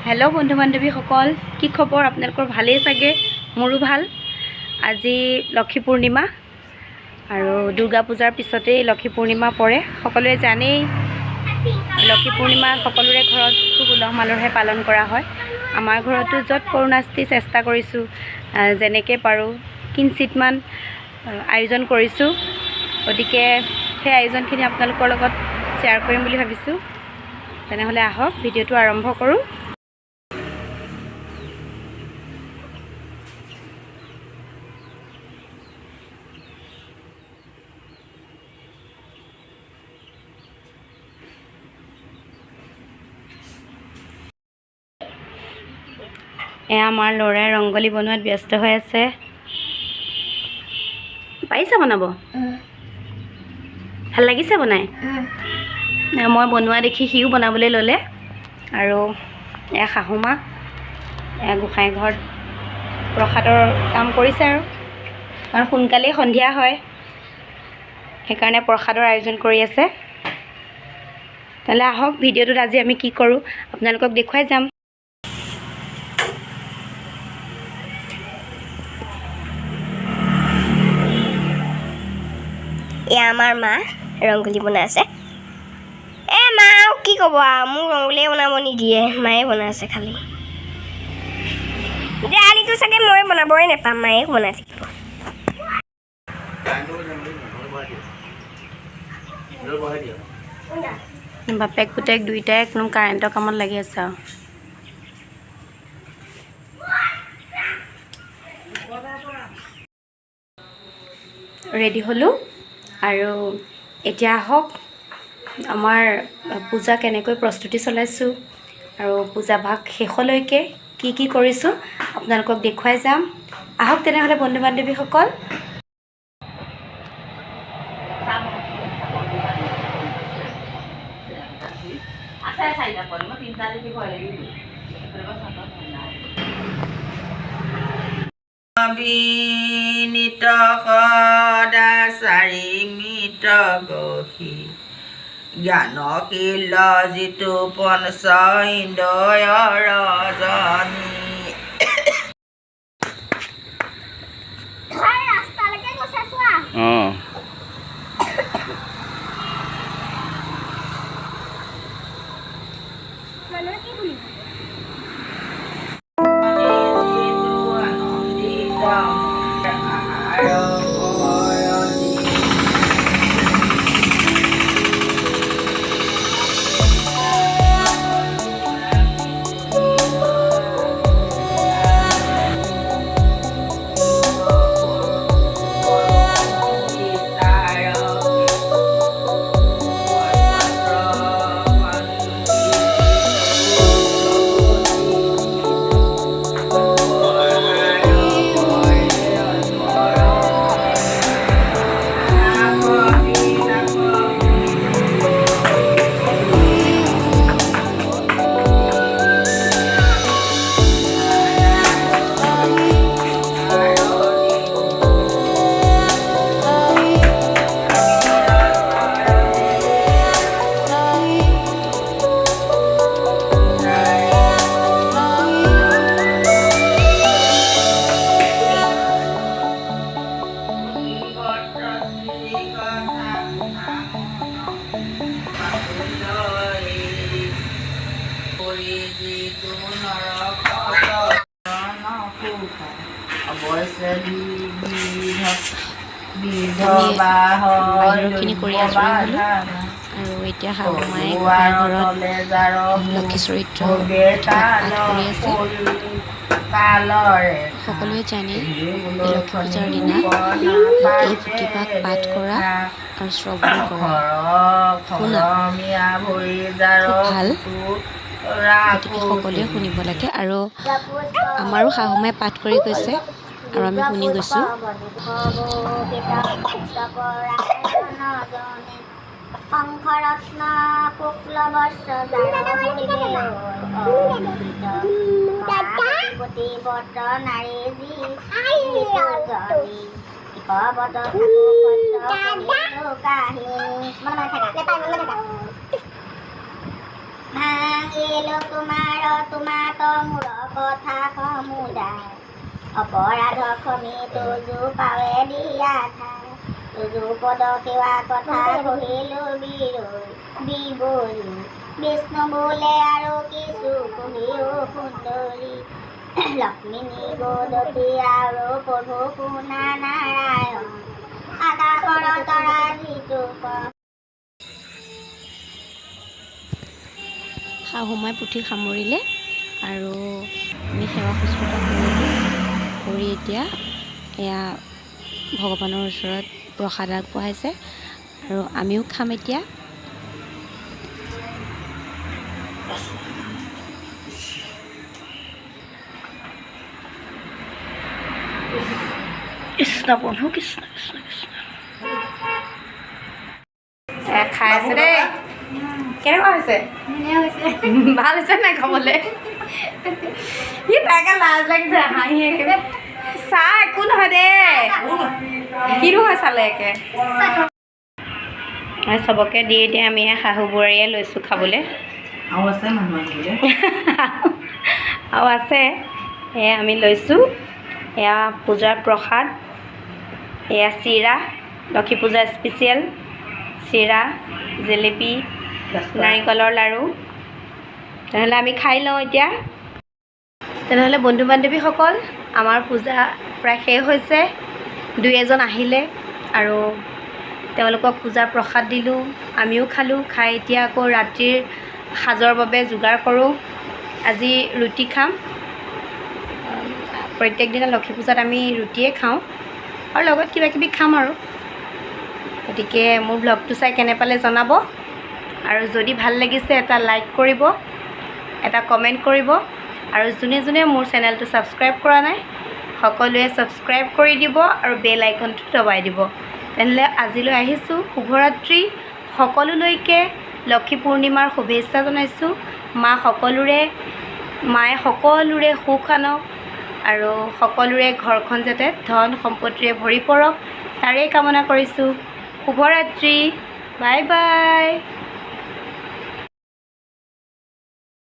Hello' বন্ধু বান্ধৱীসকল, কি খবৰ আপোনালোকৰ? ভালেই চাগে, মোৰো ভাল। আজি লক্ষী পূৰ্ণিমা আৰু দুৰ্গা পূজাৰ পিছতেই লক্ষী পূৰ্ণিমা পৰে। সকলোৱে জানেই লক্ষী পূৰ্ণিমা সকলোৰে ঘৰত খুব উলহ মালহেৰে পালন কৰা হয়। আমাৰ ঘৰতো য'ত কৰোণাস্তি চেষ্টা কৰিছোঁ, যেনেকৈ পাৰোঁ কিঞ্চিতমান আয়োজন কৰিছোঁ। গতিকে সেই আয়োজনখিনি আপোনালোকৰ লগত শ্বেয়াৰ কৰিম বুলি ভাবিছোঁ। তেনেহ'লে আহক ভিডিঅ'টো আৰম্ভ কৰোঁ। এয়া আমাৰ ল'ৰাই ৰংগলী বনোৱাত ব্যস্ত হৈ আছে। পাৰিছা বনাব? ভাল লাগিছে বনাই? মই বনোৱা দেখি সিও বনাবলৈ ল'লে। আৰু এয়া শাহুমা, এয়া গোঁসাই ঘৰত প্ৰসাদৰ কাম কৰিছে আৰু, কাৰণ সোনকালেই সন্ধিয়া হয়, সেইকাৰণে প্ৰসাদৰ আয়োজন কৰি আছে। তেনেহ'লে আহক ভিডিঅ'টোত আজি আমি কি কৰোঁ আপোনালোকক দেখুৱাই যাম। এয়া আমাৰ মা ৰংগোলী বনাই আছে। এ মা কি ক'ব আৰু, মোক ৰংগোলীয়ে বনাব নিদিয়ে, মায়ে বনাই আছে খালি। দালিটো চাগে মই বনাবই নাপাম, মায়ে বনাই থাকিব। বাপেক পুতেক দুইটাই একদম কাৰেণ্টৰ কামত লাগি আছে আৰু। ৰেডি হ'লোঁ আৰু এতিয়া আহক আমাৰ পূজা কেনেকৈ প্ৰস্তুতি চলাইছোঁ আৰু পূজা ভাগ শেষলৈকে কি কি কৰিছোঁ আপোনালোকক দেখুৱাই যাম। আহক তেনেহ'লে বন্ধু বান্ধৱীসকল। বিনীত সদাচাৰী মিত গহী জ্ঞানশীল যিটো পঞ্চ ইন্দ্ৰিয়ৰ জনী। অঁ, যিটো আনন্দিত আহাৰ কৰতি। অৱশ্যে বাহিৰৰখিনি কৰি আজৰি হ'লোঁ আৰু এতিয়া শাহুমায়ে গোঁসাই ঘৰত লক্ষী চৰিত্ৰ পাঠ কৰি আছে। সকলোৱে জানে লক্ষী পূজাৰ দিনা এই পুথিভাগ পাঠ কৰা আৰু শ্ৰৱণ কৰা শুনা খুব ভাল, গতিকে সকলোৱে শুনিব লাগে। আৰু আমাৰো শাহুমাই পাঠ কৰি গৈছে আৰু আমি শুনি গৈছোঁ। শংখৰত্ন শুক্লবস্ত্ৰ পতিব্ৰত নাৰী যি কাহিনী। ভাঙি মাগিলো তোমাৰ তোমাত মোৰ কথা সমুদায়। অপৰাধ ক্ষমি তুজু পাৱে দিয়া ঠাই। তুজু পদ সেৱা কথা কহিলো বিৱৰি। বিষ্ণু বোলে আৰু কিছু কহিও সুন্দৰী। লক্ষ্মীনী গোদতি আৰু প্ৰভু শুনা নাৰায়ণ। আকাশৰ তৰা যিটো শাহুমাই পুথি সামৰিলে আৰু আমি সেৱা শুশ্ৰূষা কৰিলোঁ। কৰি এতিয়া এয়া ভগৱানৰ ওচৰত প্ৰসাদ আগবঢ়াইছে আৰু আমিও খাম এতিয়া। কৃষ্ণ প্ৰভু, কৃষ্ণ কৃষ্ণ কৃষ্ণ। খাই আছে দেই। কেনেকুৱা হৈছে? ভাল হৈছে নাই খাবলৈ? সি তাকে লাজ লাগিছে, হাঁহি একেবাৰে। চাহ একো নহয় দেই, কি নহয় চালে একে চবকে দি এতিয়া আমি শাহু বোৱাৰীয়ে লৈছোঁ খাবলৈ। আৰু আছে, এয়া আমি লৈছোঁ। এয়া পূজাৰ প্ৰসাদ, এয়া চিৰা, লক্ষী পূজা স্পেচিয়েল চিৰা, জেলেপি, নাৰিকলৰ লাড়ু। তেনেহ'লে আমি খাই লওঁ এতিয়া। তেনেহ'লে বন্ধু বান্ধৱীসকল, আমাৰ পূজা প্ৰায় শেষ হৈছে। দুই এজন আহিলে আৰু তেওঁলোকক পূজাৰ প্ৰসাদ দিলোঁ, আমিও খালোঁ। খাই এতিয়া আকৌ ৰাতিৰ সাজৰ বাবে যোগাৰ কৰোঁ। আজি ৰুটি খাম। প্ৰত্যেক দিনা লক্ষী পূজাত আমি ৰুটিয়ে খাওঁ আৰু লগত কিবা কিবি খাম আৰু। গতিকে মোৰ ব্লগটো চাই কেনে পালে জনাব, আৰু যদি ভাল লাগিছে এটা লাইক কৰিব, এটা কমেণ্ট কৰিব, আৰু যোনে যোনে মোৰ চেনেলটো ছাবস্ক্ৰাইব কৰা নাই সকলোৱে ছাবস্ক্ৰাইব কৰি দিব আৰু বেল আইকনটো দবাই দিব। তেনেহ'লে আজিলৈ আহিছোঁ, শুভৰাত্ৰি সকলোলৈকে। লক্ষী পূৰ্ণিমাৰ শুভেচ্ছা জনাইছোঁ। মায়ে সকলোৰে সুখ আনক আৰু সকলোৰে ঘৰখন যাতে ধন সম্পত্তিৰে ভৰি পৰক তাৰেই কামনা কৰিছোঁ। শুভৰাত্ৰি, বাই বাই।